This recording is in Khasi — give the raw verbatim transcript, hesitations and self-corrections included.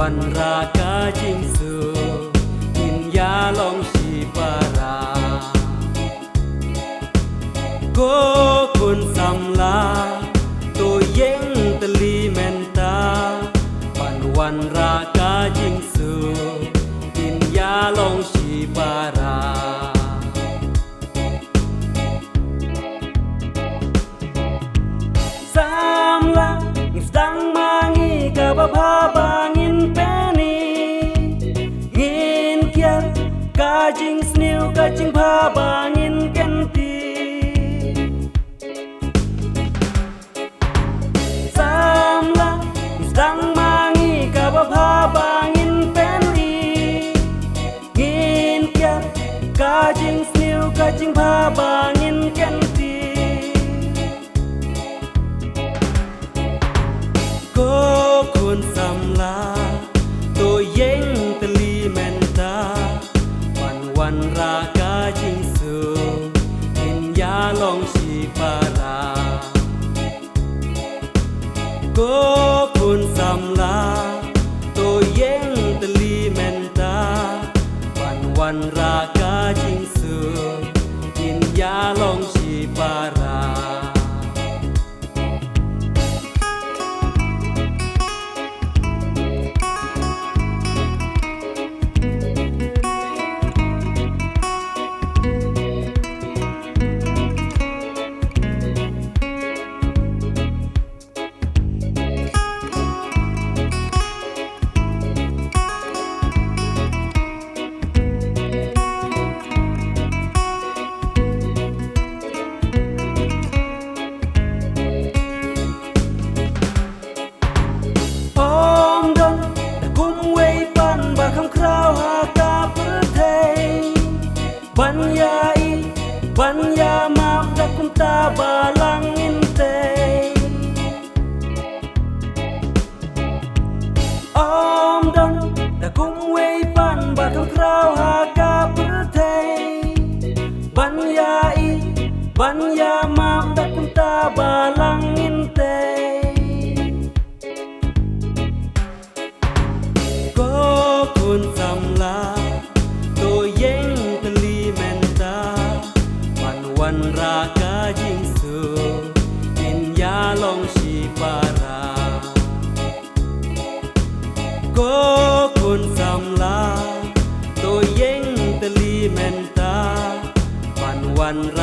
Wanrah ka jingsuk, ngin ïalong shipara. Ko khun samla, to ïeng tylli mynta. Ban wanrah ka jingsuk, ngin ïalong shipara. Samla, ngi sdang ma ngi kaba bha ba ngin pyni. Ngin kiar ka jingsniew ka jingbha ba ngin kynti. Samla, ngi sdang ma ngi kaba bha ba ngin pyni. Ngin kiar ka jingsniew ka jingbha ba ngin kynti. Ko khun samla, to ïeng tylli mynta. Ban wanrah ka jingsuk, ngin ïalong shipara. Ko khun samla, to ïeng tylli mynta. Ban wanrah ka jingsuk, ngin ïalong shipara. Ym don da kumwei pat ba kham khraw ha ka pyrthei ban ïa i, ban ïa map da kumta ba lang ngin tei. Ym don da kumwei pat ba kham khraw ha ka pyrthei ban ïa i, ban ïa map da kumta ba lang ngin tei. Ko khun samla, to ïeng tylli mynta. Ban wanrah ka jingsuk, ngin ïalong shipara. Ko khun samla, to ïeng tylli mynta. Ban wanrah